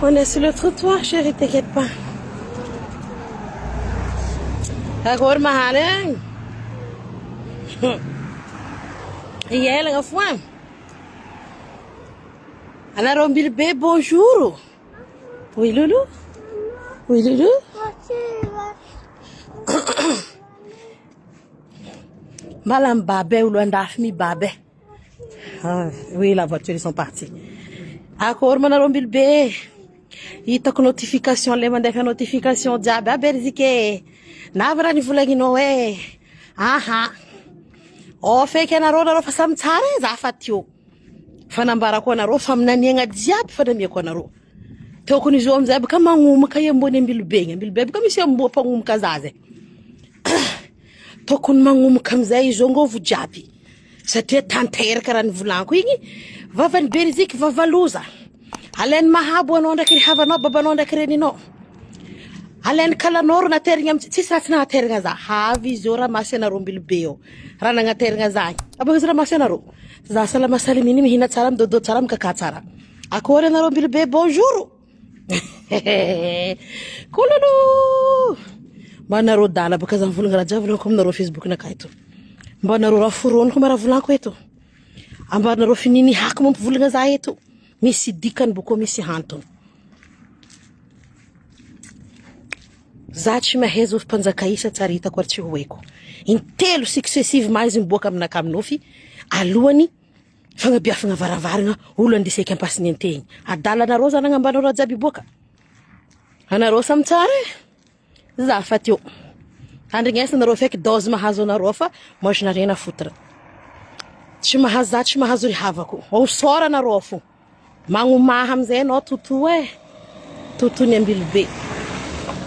On est sur le trottoir, chérie, t'inquiète pas. Akory mahany e. Ielagna foa. Anareo Ambilobe, bonjour. Oui, Loulou. Oui, Loulou. Mbala mibabe olo andafy mibabe. Ah, oui, la voiture, ils sont partis. Akory manareo Ambilobe. Hitako notification le mandefa notification jiaby aby ery e. Navy raha nivolagninao e. Aha. Ao feky anareo nareo fa samy tsara e za fa teo. Fanambarako anareo faminaniagna jiaby fa namiako anareo. Tokony izy io amizay baka magnomaka i ambony Ambilobe igny. Ambilobe baka misy amboa mpagnomaka zaza e. Tokony magnomaka amizay izy io ngovo jiaby. Satria tanteraka raha nivolaniko igny. Vavan'ny Beriziky vavaloza. Alainy mahabo anao ndraiky ry havanao babanao ndraiky reninao. Alainy kalanao ro naterigna am tsisy raha tsy nagnaterigna za. Havy izy io raha masy anareo Ambilobe eo. Raha nagnaterigna za igny. Abôka izy raha masy anareo. Za salama saliminy mihina tsara midôdô tsara mikakà tsara. Akory anareo Ambilobe bonjour. Kololo. Mba anareo dala bôka za mivolagna raha jiaby volaniko aminareo Facebook nakà eto. Mba anareo raha foroniko ma raha volaniko eto. Ambaranareo fininy hako mampivolagna za eto. Misy dikany bôkô misy antony. Za tsy mahay zovy mpanjaka isa tsara hitako ary tsy ho haiko. Intelo successivement izy miboaka aminakahy aminofy alohany fagnabiafagna varavaragna olo andeseky ampasiny antegna. Adalanareo za nagnambanareo raha jiaby hiboaka. Anareo samy tsara e. Za fa teo. Andrignesana anareo feky dose mahazo anareo fa moi je n'ai rien à foutre. Tsy mahazo za tsy mahazo ry havako. Osora anareo fo. Magnomaha amizay anao toto e. Toto ny Ambilobe.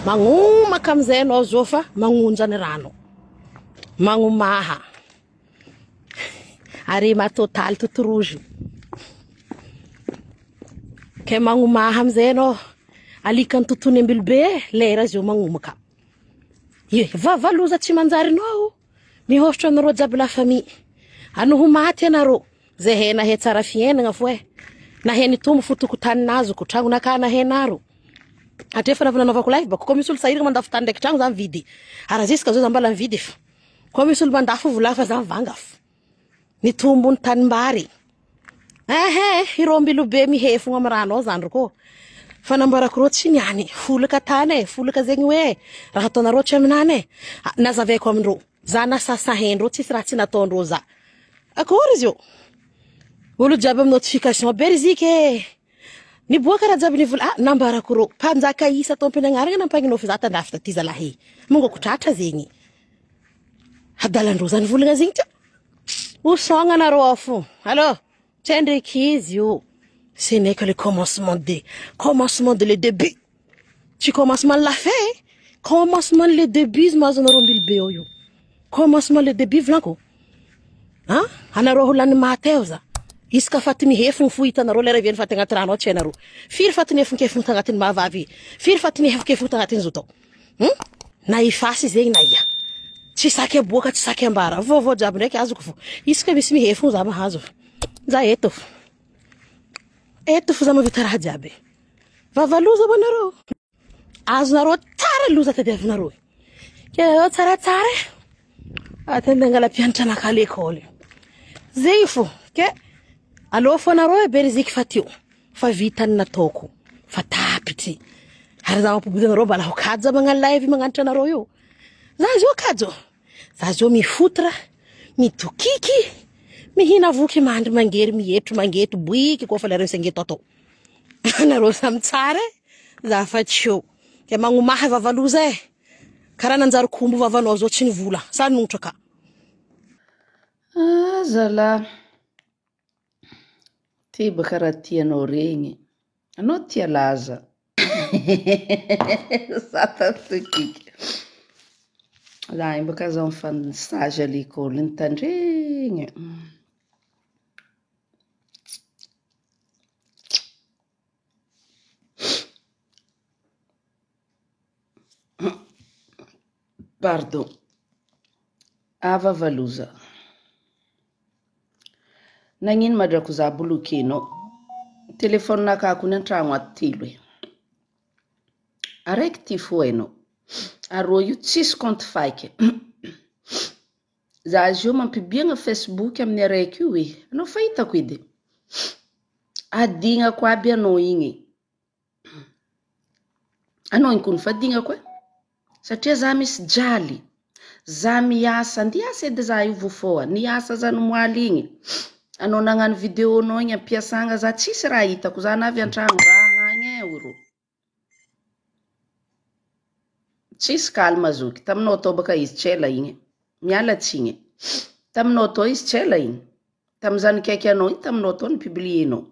Magnomaka amizay anao zao fa magnonja ny rano. Magnomaha. Arema total toto rouge. Ke magnomaha amizay anao. Alikan'ny totony Ambilobe e, lera zao magnomaka. Ye, vava loza tsy manjarinao. Mihosotra anareo jiaby la famille. Ano ho maty anareo. Zay he nahe tsara fiainagna fo e. Nahe nitombo fo tokotany nazoko, tragnonakahy nahe naro. Hatrefa efa nanaovako live bako koa misy olo sahiragna mandafo tany ndraiky tragno za mividy. Ary jusque zao za mbala mividy fa. Koa misy olo mandafo vola fa za mivanga fo. Nitombo ny tanimbary. Ehe, ireo Ambilobe mihefogna amy rano ao zandriko. Fa nambarako reo tsy niany. Folaka tany e, folaka zegny hoe raha ataonareo tsy aminany e. Nazavaiko amindreo. Za nasasahendreo tsisy raha tsy nataondreo za. Akory izy io. Olo jiaby amy notification Beriziky e. Niboaka raha jiaby nivola. Ah, nambarako reo. Mpanjaka isa tompin'agnarana nampagninofi za tandafy taty zalahy. Mongako tratra zegny. Adalandreo zany volagna zegny ty. Osogna anareo ao fo. Allô, tsy ndraiky izy io. Ce n'est que le commencement de commencement de le début. Tsy commencement la fin, eh. Commencement le début izy mahazo anareo Ambilobe ao io. Commencement le début volaniko. Hein? Anareo ho lany maty eo za. Isaka faty mihefogno fo hitanareo lera iviany faty agnaty rano ao tsy hainareo. Firy faty nihefonkefogno tagnatin'ny mahavavy. Firy faty nihefonkefogno tagnatin'ny zo tao. Hmm? Na ifasy zegny na ia. Tsy saky aboaka, tsy saky ambara. Vaovao jiaby ndraiky azoko fo. Isaka misy mihefogno za mahazo. Za eto fo. Eto fo za mahavita raha jiaby. Vavaloza ho anareo. Azonareo tsara loza tadiavinareo. Ke nareo tsaratsara e. Atenda angala mpianatra anaka à l'école. Zegny fo. Ke alô fo anareo e Beriziky fa teo. Fa vita ny nataoko. Fa tapitry. Ary za mampibody anareo mbala ho kajo magnano live magnanatra anareo io. Za zio kajo. Za zio mifotra, mitokiky, mihina voky mandry mangery mietro mangeto boiky koa fa nareo sangeto atao. Anareo samy tsara e. Za fa tsy eo. Ke magnomaha vavaloza e. Karaha nanjary kombo vavanao zao tsy nivola. Sa notraka. Ah zalahy, ty baka raha tianao regny, anao tia laza. Za tatokiky. Za igny baka za enfant sage à l'école nitandregny. Pardon. Ah vavaloza. Nagnino ma drako za bloquenao? Téléphone-nakà kony an-tragno ato telo e. Araiky ty fo hainao. Arô io tsisy compte fake. Za azy io mampibiagna Facebook amin'ny araiky io e. Anao fa hitako edy. Adignako aby anao igny. Anao igny kony fa adignako e. Satria za misy jaly. Za miasa, andeha hiasa edy za io vao fôha. Niasa za nomoaly igny. Anao nagnano vidéo-nao igny ampiasagna za tsisy raha hitako. Za navy an-tragno raha agny e oro. Tsisy calme zoky. Taminao tao baka izy tsy ela igny. Miala tsigny. Taminao tao izy tsy ela igny. Tamin'iza nikaiky anao igny taminao tao nipublienao.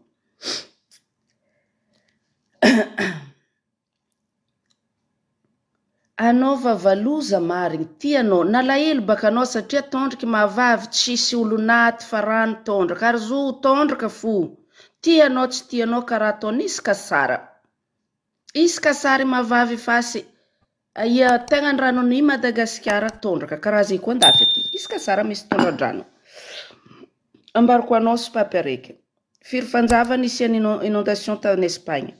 Anao vavaloza marigny, tianao, nalahelo baka anao satria tondriky mahavavy tsisy olo naty fa rano tondraka ary zo tondraka fo. Tianao tsy tianao karaha ataony isaka sara. Isaka sary mahavavy fasy aia tegna ny ranon'i Madagasikara tondraka karaha zay koa andafy aty. Isaka sara misy tondra-drano. Ambarako anao sopapy araiky. Firy fanjava nisy any inondation tany Espagne.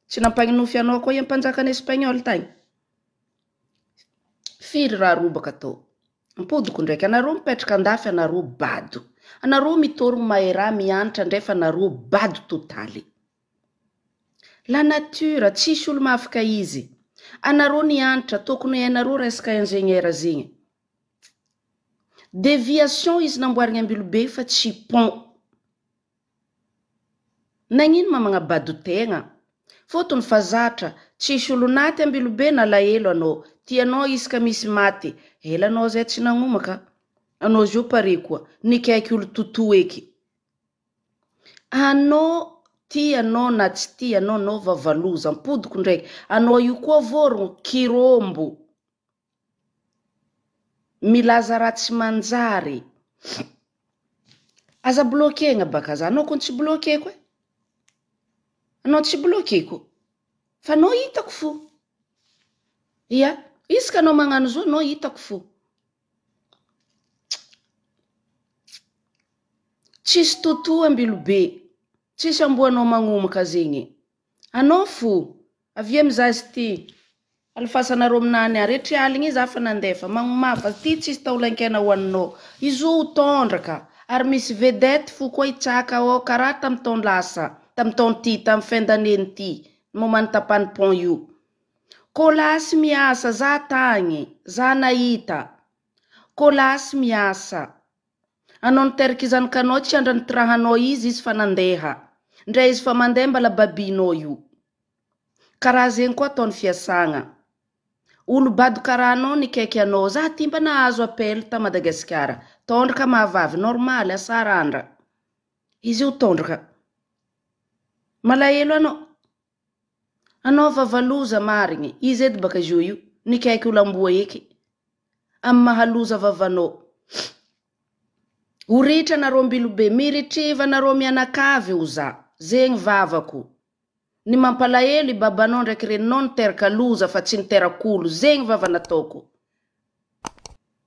Tsy nampagninofy anao koa i mpanjakan'ny Espagnol tagny. Firy raha robaka tao. Ampodiko ndraiky, anareo mipetraka andafy anareo bado. Anareo mitorogno mahay raha mianatra ndrefa anareo bado totaly. La nature, tsisy olo mahafaka izy. Anareo nianatra, tokony hainareo resaka ingénieur zegny. Déviation izy namboarigny Ambilobe fa tsy pont. Nagnino ma magnabado tegna? Fôtony fa zatra, tsisy olo naty Ambilobe nalahelo anao. Tianao isaka misy maty. Ela anao zay tsy nagnomaka. Anao zio pare koa, nikaiky olo toto eky. Anao tianao na tsy tianao anao vavaloza, ampodiko ndraiky. Anao io koa vorogno kirombo. Milaza raha tsy manjary. Aza bloquena baka za, anao kony tsy bloqueko e. Anao tsy bloqueko. Fa anao hitako fo. Ia, isaka anao magnano zo anao hitako fo. Tsisy toto Ambilobe. Tsisy amboanao magnomaka zegny. Anao fo. Avia mizaha ty. Alifasanareo aminany ary etry aligny za fa nandefa magnomafa ty tsisy taolankena hoaninao. Izy io tondraka ary misy vedette fo koa hitsaka ao karaha tamy taon lasa, tamy taon ty, tamy fin d'année ty, moment tapany pont io. Kôlasy miasa za tagny, za nahita. Kôlasy miasa. Anao niteraka zanakanao tsy andra nitirahanao izy izy fa nandeha. Ndray izy fa mandeha mbala babinao io. Karaha zegny koa ataony fiasagna. Olo bado karaha anao nikaiky anao, za ty mba nahazo appel ta Madagasikara. Tondraka mahavavy, normaly, asarandra. Izy io tondraka. Malahelo anao. Anao vavaloza marigny. Izy edy baka izy io, nikaiky olo amboa eky. Amy mahaloza vavanao. Ho ritra anareo Ambilobe, miritriva anareo mianakavy ho za. Zegny vavako. Ny mampalahelo i babanao ndraiky reninao niteraka loza fa tsy niterak'olo. Zegny vava nataoko.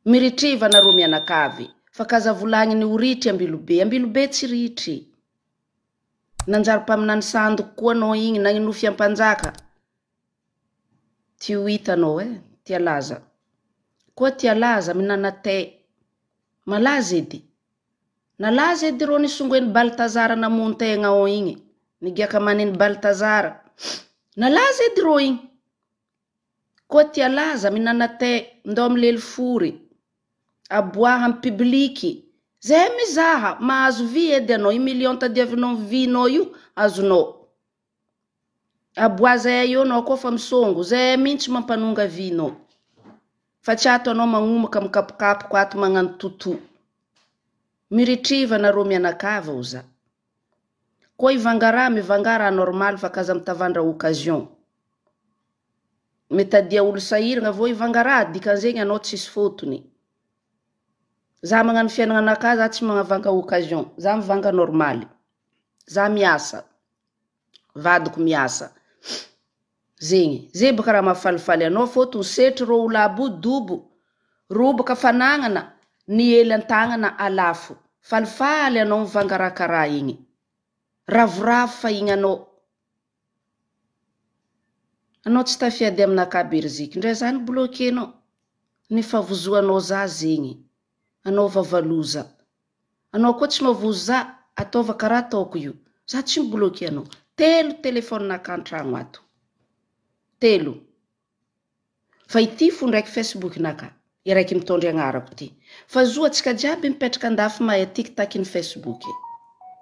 Miritriva anareo mianakavy. Fa kaza volagniny ho ritry Ambilobe. Ambilobe tsy ritry. Nanjary mpaminany sandoko koa anao igny, nagninofy ampanjaka. Ty ho hitanao e, tia laza. Koa tia laza, minana te. Malaza edy. Nalaza edy rô nisongoen'i Baltazara namono tegna ao igny. Nigiaka maneny Baltazara. Nalaza edy rô igny. Koa tia laza, minana te, ndao milely fory. Aboaha amy publiky. Zay mizaha, mahazo vy edy anao. I million tadiavinao vinao io, azonao. Aboa zay eo anao koa fa misongo. Zay mihitsy mampanonga vinao. Fa tsy ato anao magnomaka mikapokapoko ato magnano toto. Miritriva anareo mianakavy ho za. Koa ivanga raha mivanga raha normal fa kaza mitavandra occasion. Mitadia olo sahiragna avao ivanga raha dikan'izegny anao tsisy fotony. Za magnano fiaignananakahy za tsy magnavanga occasion. Za mivanga normaly. Za miasa. Vadiko miasa. Zegny. Zay baka raha mahafalifaly anao fôtony setry rô olo aby io dobo. Rô baka fanagnana ny ely an-tagnana alafo. Falifaly anao mivanga raha karaha igny. Ravoravo fa igny anao. Anao tsy tafiady aminakahy Beriziky ndray za ni-bloquer-nao. Ny favozoanao za zegny. Anao vavaloza. Anao koa tsy mavozo za, ataova karaha ataoko io. Za tsy mi-bloquer anao. Telo téléphone-nakahy an-tragno ato. Telo. Fa ity fo ndraiky Facebook naka, iraiky mitondra agnarako ty. Fa zo atsika jiaby mipetraka andafy mahay tiktak ny Facebook.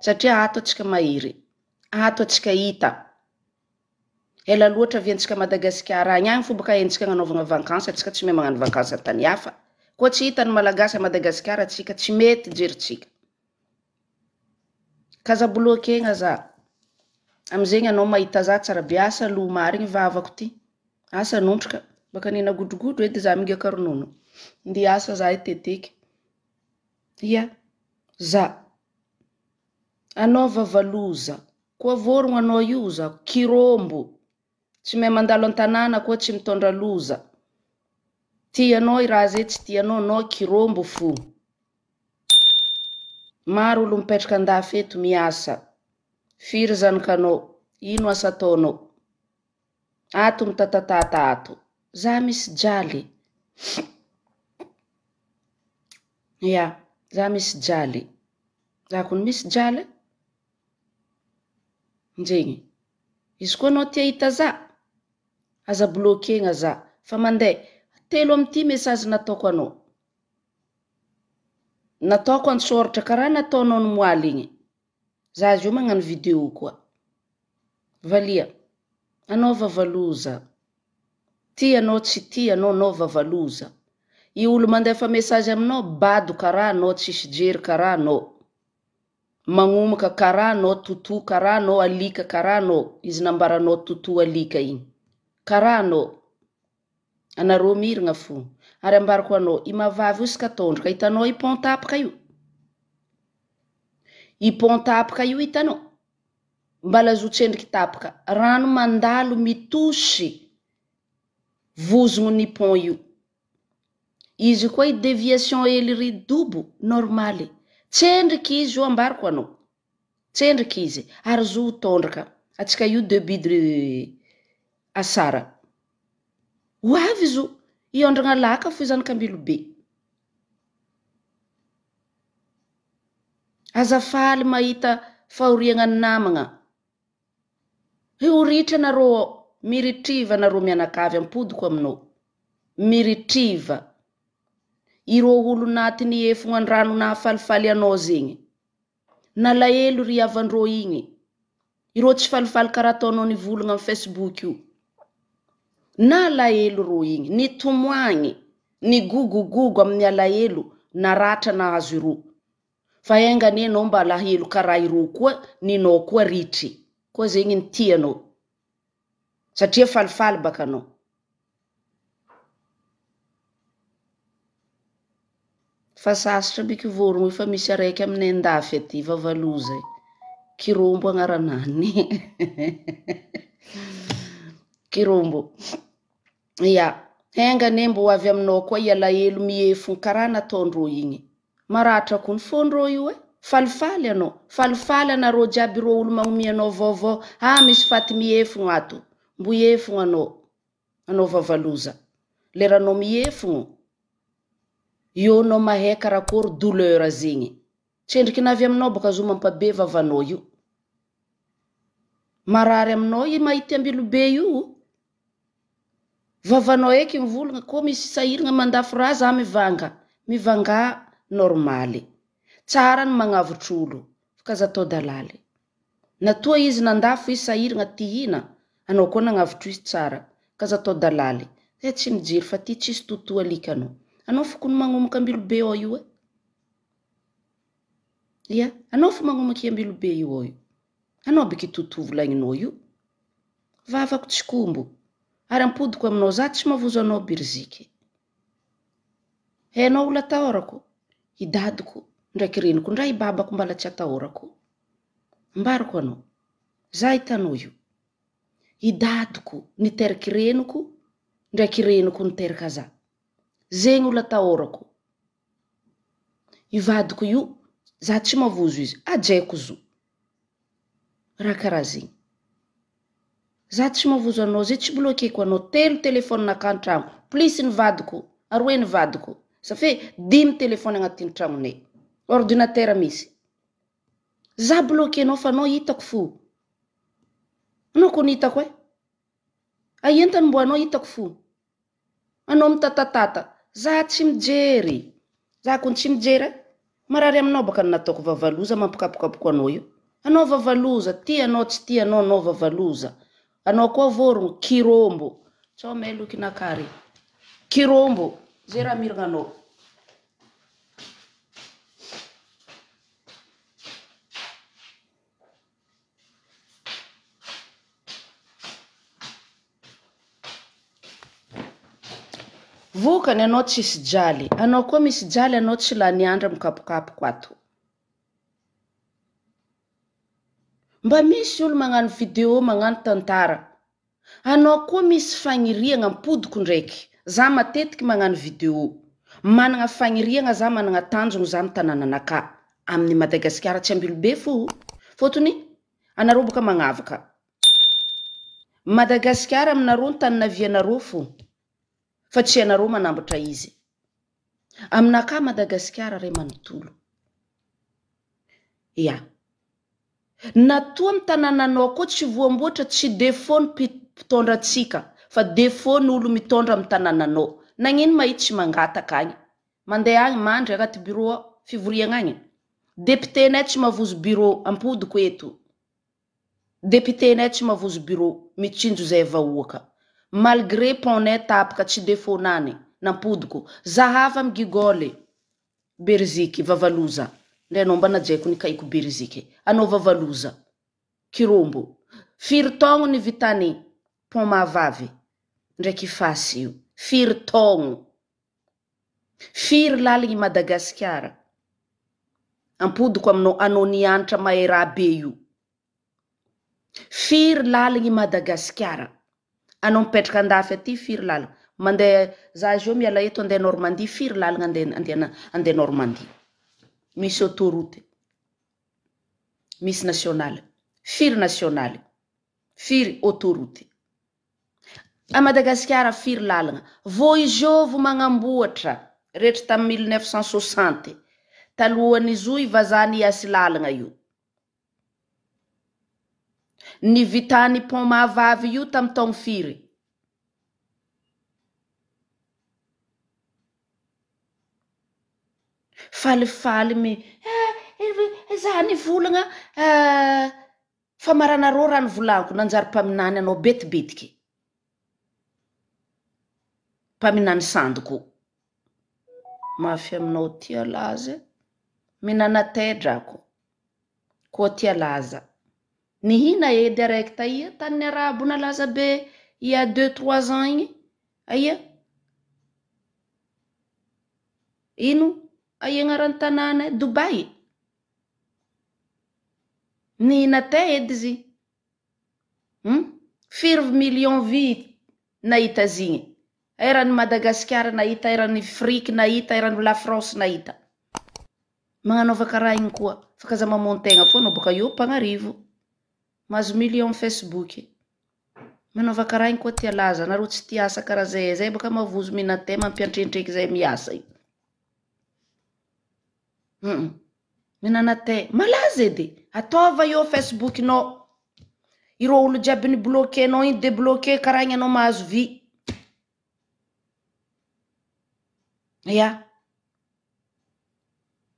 Satria ato atsika mahery. Ato atsika hita. Ela loatra avy antsika Madagasikara agny agny fo baka haintsika agnanaovagna vakansy, atsika tsy mahay magnano vakansy antany hafa. Koa tsy hita ny Malagasy a Madagasikara atsika, tsy mety jerintsika. K'aza bloquer-gna za. Amizegny anao mahita za tsara be, asa lo marigny vavako ty. Asa nontrika, baka nina godrogodro edy za migaka ronono. Ndeha asa za hiteteky. Ia, za. Anao vavaloza. Koa vorogno anao io za, kirombo. Tsy mahay mandalo an-tanàna koa tsy mitondra loza. Tianao i raha zay tsy tianao, anao kirombo fo. Maro olo mipetraka andafy eto miasa. Firy zanakanao? Ino asa ataonao? Ato mitatatata ato. Za misy jaly. Ia, za misy jaly. Za kony misy jaly. Njegny. Izy koa anao tia hita za, aza bloquer-gna za. Fa mandeha telo amity message nataoko anao. Nataoko an-tsôratra karaha nataonao ny moaly igny. Za izy io magnano vidéo koa. Valia, anao vavaloza. Tia anao tsy tia anao, anao vavaloza. I olo mandefa message aminao bado karaha anao, tsisy jery karaha anao. Magnomaka karaha anao, toto karaha anao, alika karaha anao. Izy nambaranao toto alika igny. Karaha anao. Anareo mirigna fo. Ary ambarako anao, i mahavavy io isaka tondroka, hitanao i pont tapaka io? I pont tapaka io hitanao? Mbala zo tsendriky tapaka. Rano mandalo mitosy vozogno ny pont io. Izy koa i déviation hely ry dobo, normaly. Tsendriky izy io ambarako anao. Tsendriky izy. Ary zo tondraka. Atsika io début de asara. Ho avy zo. Hiondragna laka fo izany kambilobe. Aza faly mahita fahoriagna ny namagna. Ho ritra anareo ao. Miritriva anareo mianakavy ampodiko aminao. Miritriva. Ireo olo naty niefogna andrano nahafalifaly anao zegny. Nalahelo ry havandreo igny. Ireo tsy falifaly karaha ataonao nivolagna amin'ny Facebook io. Nalahelo reo igny, nitomoagny, nigogogogo amin'ny alahelo naratra nahazo ireo. Fa enga anie anao mba alahelo karaha ireo koa, ninao koa ritry. Koa zegny ny tianao. Satria falifaly baka anao. Fa sasatra biky vorogno io fa misy araiky aminay andafy aty vavaloza e. Kirombo agnaranany. Kirombo. Ia, enga anie mbo ho avy aminao koa i alahelo miefogno karaha nataondreo igny. Maratra koa ny fondreo io e. Falifaly anao. Falifaly anareo jiaby ireo olo magnomia anao vaovao. Ah, misy faty miefogno ato. Mbo hiefogno anao. Anao vavaloza. Leranao miefogno, eo anao mahay karakory douleur zegny. Tsendriky navy aminao baka zo mampabe vavanao io. Marary aminao i mahity ambilobe io. Vavanao eky mivolagna koa misy sahiragna mandafo raha za mivanga. Mivanga normaly. Tsara ny magnavotr'olo. Fa k'aza atao dalaly. Natoa izy nandafo izy sahiragna tihina, anao koa nagnavotro izy tsara. K'aza atao dalaly. Zay tsy mijery fa ty tsisy toto alika anao. Anao fo kony magnomaka ambilobe ao io e. Ia, anao fo magnomaky ambilobe io ao io. Anao biky toto volagninao io. Vavako tsy kombo. Ary ampodiko aminao za tsy mavozo anao biriziky. Hainao olo atahorako? I dadiko, ndraiky reniko, ndra i babako mbala tsy atahorako. Ambarako anao. Za hitanao io. I dadiko niteraka reniko, ndraiky reniko niteraka za. Zegny olo atahorako. I vadiko io, za tsy mavozo izy, ajaiko zo. Raha karaha zegny. Za tsy mavozo anao zay tsy bloqueko anao telo téléphone naka antragno plus ny vadiko aroe ny vadiko ça fait dimy téléphone agnatin'ny tragnonay ordinateur misy za bloquenao fa anao hitako fo anao kony hitako e aia ny tany mbo anao hitako fo anao mitatatata za tsy mijery za kony tsy mijery e marary aminao baka ny nataoko vavaloza mampikapokapoko anao io anao vavaloza tia anao tsy tia anao anao vavaloza anao koa vorogno kirombo tsao meloky nakary kirombo zay raha miragna anao. Vokany anao tsisy jaly, anao koa misy jaly anao tsy lany andro mikapokapoko ato. Mba misy olo magnano video magnano tantara. Anao koa misy fagniriagna ampodiko ndraiky. Za matetiky magnano video. Managna fagniriagna za managna tanjogno za amy tanànanaka. Amin'ny Madagasikara tsy Ambilobe fo. Fôtony anareo boka magnavaka. Madagasikara aminareo ny tany navianareo fo. Fa tsy anareo manambatra izy. Aminaka Madagasikara ray manontolo. Ya. Natoa amy tanànanao koa tsy voamboatra tsy défaut ny mpitondra antsika fa défaut ny olo mitondra amy tanànanao. Nagnino ma i tsy mangataka agny? Mandeha agny mandry agnaty bureau ao, fivoriagna agny. Député-nay tsy mavozo bureau, ampodiko eto. Député-nay tsy mavozo bureau, mitsinjo zay vahoaka. Malgré pont-nay tapaka tsy défaut nany, nampodiko. Zahava amy Google. Beriziky, vavaloza. Ndray anao mba najaiko ny kaiko Beriziky. Anao vavaloza. Kirombo. Firy taogno ny vitany pont Mahavavy ndraiky Ifasy io. Firy taogno. Firy laligny Madagasikara. Ampodiko aminao anao nianatra mahay raha be io. Firy laligny Madagasikara. Anao mipetraka andafy aty firy lalagna. Mandeha za zio miala eto andeha Normandie firy lalagna andeha andeha andeha Normandie. Misy autoroute. Misy national. Firy national. Firy autoroute. A Madagasikara firy lalagna. Vao izao vao magnamboatra rehetra tamin'ny 1960. Talohan'izo i vazaha niasy lalagna io. Ny vitany pont Mahavavy io tamin'ny taogno firy? Falifaly mi eh za nivolagna fa maranareo raha nivolagniko nanjary mpaminany anao betibetiky. Mpaminany sandoko. Mafy aminao tia laza e. Mihinana tedrako. Koa tia laza. Nihina edy araiky taia tanin'ny arabo nalaza be il y a deux trois ans igny aia? Ino aia agnaran'ny tanàna e? Dubaï? Nihina tay edy izy. Firy million vy nahita azy igny? Eran'i Madagasikara nahita, eran'i Afrique nahita, eran'i la France nahita. Magnanaova karaha igny koa fa kaza mamono-tegna fô anao bôka eo mpagnarivo. Mahazo million Facebook. Manaova karaha igny koa tia laza, anareo tsy tia asa karaha zay, zay bôka mavozo mihinan-tegna mampiantrentreky zay miasa io. Mihinana tay, malaza edy, ataova eo Facebook-nao. Ireo olo jiaby ni-bloquenao igny débloqué karaha igny anao mahazo vy. Ya.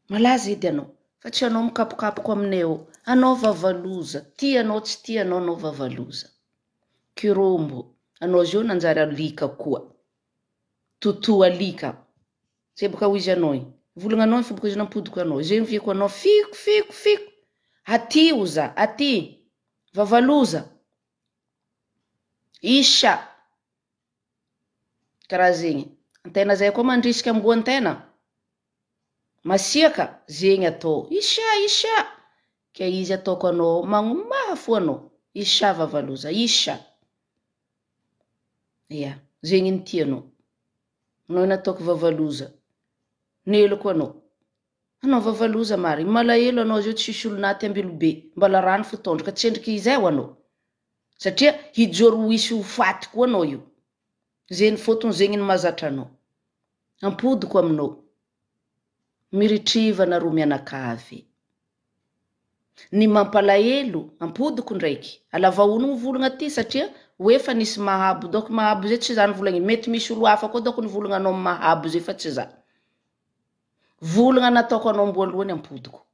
Malaza edy anao, fa tsy anao mikapokapoko aminay eo. Anao vavaloza, tia anao tsy tia anao anao vavaloza. Kirombo, anao zio nanjary alika koa. Toto alika. Zay boka ho izy anao igny. Volagna anao igny fa boka izy nampodiko anao. Zay niviako anao fiko fiko fiko. Aty oza, aty. Vavaloza. Isha. Karaha zegny. Antena zay koa mandrisika amboan-tena. Masiaka, zegny atao. Isha, isha. Ke izy ataoko anao, magnomaha fo anao. Isha vavaloza, isha. Ya, zegny ny tianao. Anao nataoko vavaloza. Neloko anao. Anao vavaloza marigny. Malahelo anao zio tsisy olo naty Ambilobe. Mbala rano fo tondrika. Tsendriky izay ho anao. Satria hijoro ho hisy ho faty koa anao io. Zegny fôtony zegny ny mahazatra anao. Ampodiko aminao. Miritriva nareo mianakavy. Ny mampalahelo, ampodiko ndraiky, alavahono volagna ty satria hoe fa nisy mahabo donc mahabo zay tsy za nivolagniny, mety misy olo hafa koa donc nivolagna anao mahabo zay fa tsy za. Volagna nataoko anao amboalohany ampodiko.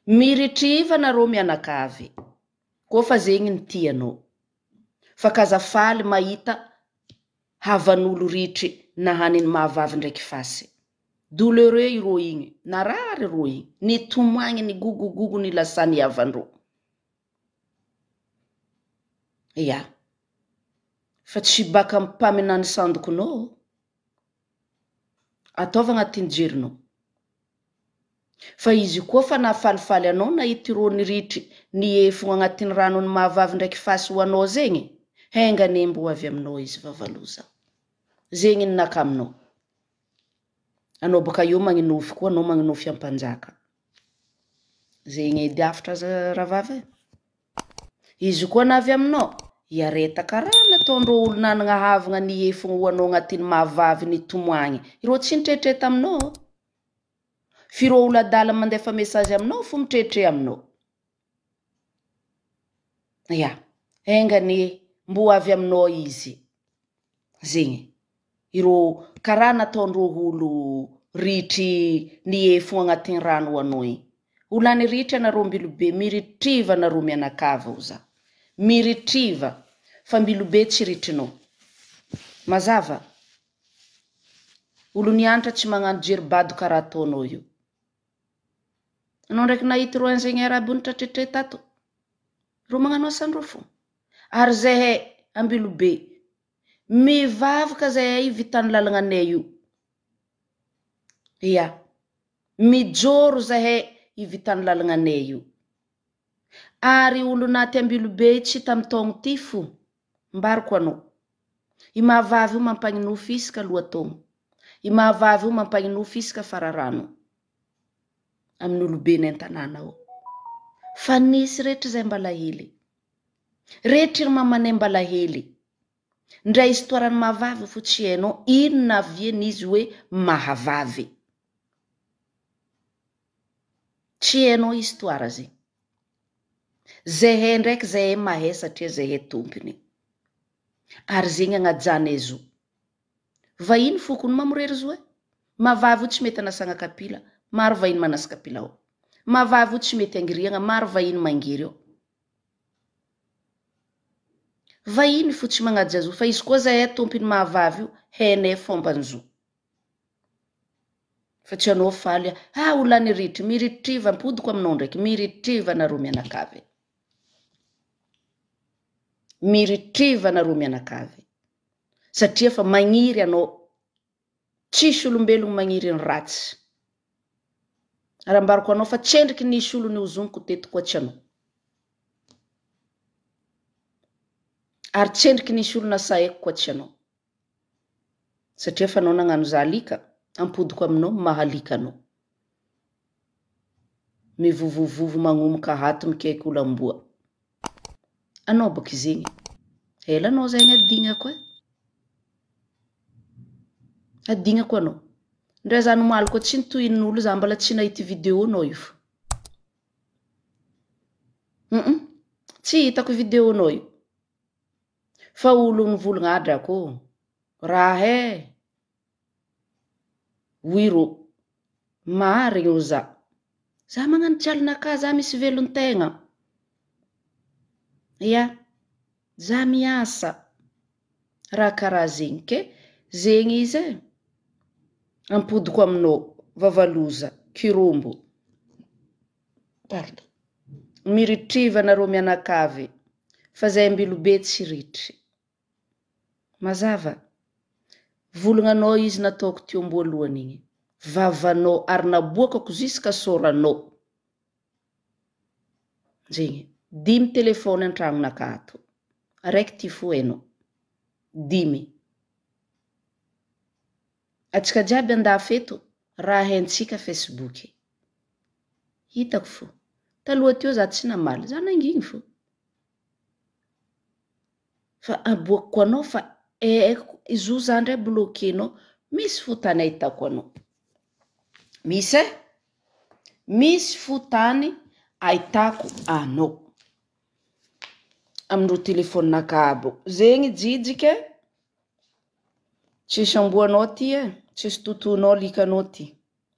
Miritriva nareo mianakavy, koa fa zegny ny tianao. Fa k'aza faly mahita havan'olo ritry nahaniny mahavavy ndraiky fasy. Douloureux irô igny, narary irô igny, nitomagny, nigogogogo nilasany havandrô. Ya, fa tsy baka mpaminany sandokinao, ataova agnatin'ny jerinao. Fa izy koa fa nahafalifaly anao nahita irô niritry niefogna agnatin'ny rano ny mahavavy ndraiky fasy ho anao zegny, henga anie mbo avy aminao izy vavaloza. Zegny ny naka aminao. Anao baka eo magninofy koa anao magninofy ampanjaka. Zegny edy hafatra aza rahavavy e. Izy koa navy aminao, hiareta karaha nataondreo olo nanagna havagna niefogna ho anao agnatin'ny mahavavy nitomagny. Ireo tsy nitretre taminao. F'ireo olo adala mandefa message aminao fo mitretre aminao. Ya, enga anie mbo avy aminao izy. Zegny. Ireo karaha nataondreo olo ritry niefogna agnatin'ny rano ho anao igny. Ho lany ritry anareo Mbilobe, miritriva anareo mianakavy hoza. Miritriva, fa Mbilobe tsy ritrinao. Mazava? Olo nianatra tsy magnano jery bado karaha ataonao io. Anao ndraiky nahita ireo ingénieur aby nitratretre tato. Ireo magnano asandreo fo. Ary zahay Ambilobe, mivavaka zahay hivitan'ny lalagnanay io. Ya, mijoro zahay hivitan'ny lalagnanay io. Ary olo naty Ambilobe tsy hita amin'ny taogno ty fo. Mbarako anao. I mahavavy io mampagninofy isaka lohataogno. I mahavavy io mampagninofy isaka fararano. Amin'ny olobe an-tanàna ao. Fa nisy rehetra izay mbala hely. Rehetra ry mamanay mbala hely. Ndray histoire ny mahavavy fo tsy hainao inona aviany izy hoe mahavavy. Tsy hainao histoire zegny. Zahay ndraiky zahay mahay satria zahay tompony. Ary zegny agnajanay zo. Vahiny foko no mamorery zo e. Mahavavy io tsy mety anasagna kapila, maro vahiny manasa kapila ao. Mahavavy io tsy mety angiriagna, maro vahiny mangiry ao. Vahiny fo tsy magnaja zo fa izy koa zahay tompony mahavavy io, hainay fomban'ny zo. Fa tsy anao faly ah ho lany ritry, miritriva ampodiko aminao ndraiky, miritriva anareo mianakavy. Miritriva anareo mianakavy. Satria fa magniry anao. Tsisy olombelogno magniry ny ratsy. Ary ambarako anao fa tsendriky nisy olo nihozoniko teto koa tsy anao. Ary tsendriky nisy olo nasaeko koa tsy anao. Satria fa anao nagnano za alika, ampodiko aminao maha alika anao. Mivovovovo magnomoka hato mikaiky olo amboa. Anao baka izegny. Ela anao zegny adignako e. Adignako anao. Ndray za nomaly koa tsy nitohinin'olo za mbala tsy nahita vidéo nao io fo. Tsy hitako vidéo nao io. Fa olo mivolagna adrako raha e. Hoy rô, marigny ô za. Za magnano tsialinakahy, za misy velon-tegna. Ya, za miasa. Raha karaha zegny ke zegny izy e. Ampodiko aminao, vavaloza, kirombo. Pardon. Miritriva anareo mianakavy fa zay Ambilobe tsy ritry. Mazava? Volognanao izy nataoko teo amboalohany igny. Vavanao ary naboakako jusqu'à sôranao. Zegny. Dimy téléphone an-tragnonakahy ato. Araiky ty fo hainao. Dimy. Atsika jiaby andafy eto, raha haintsika Facebook. Hitako fo. Taloha teo za tsy namaly, za nangigny fo. Fa aboakiko anao fa haiko izy za ndray bloquenao misy fo tany ahitako anao. Misy e! Misy fo tany ahitako anao. Amindreo telefaoninakahy aby io. Zegny jijika e! Tsisy amboanao ty e, tsisy totonao alikanao ty.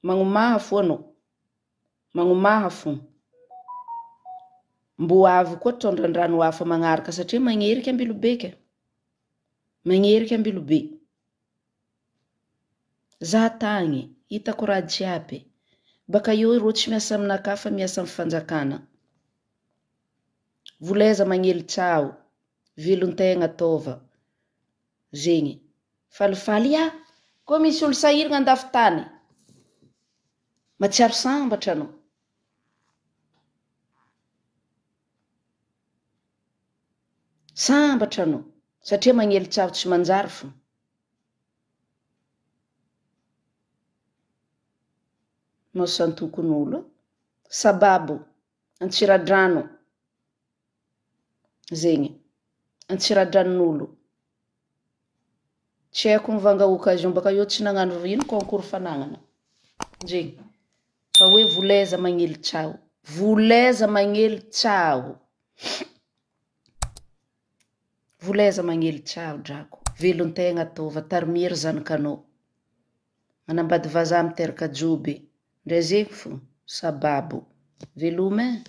Magnomaha fo anao. Magnomaha fo. Mbô avy koa tondrandrano hafa magnaraka satria magneriky Ambilobe ke. Magneriky Ambilobe. Za tagny, hitako raha jiaby. Baka eo ireo tsy miasa aminakahy fa miasa amin'ny fanjakana. Volaiza magnely tsaho, velon-tegna ataova. Zegny. Falifaly ah! Koa misy olo sahiragna andafy tany. Matsiaro sambatra anao. Sambatra anao satria magnely tsaho tsy manjary fo. Maso antokon'olo. Sababo, Antsiradrano. Zegny. Antsiradranon'olo. Tsy haiko mivanga occasion baka eo tsy nagnano ino concours fanagnana. Zegny. Fa hoe volaiza magnely tsaho. Volaiza magnely tsaho. Volaiza magnely tsaho drako. Velon-tegna ataova, tarimiry zanakanao. Manambady vazaha miteraka joby. Ndray zegny fo. Sababo. Veloma e.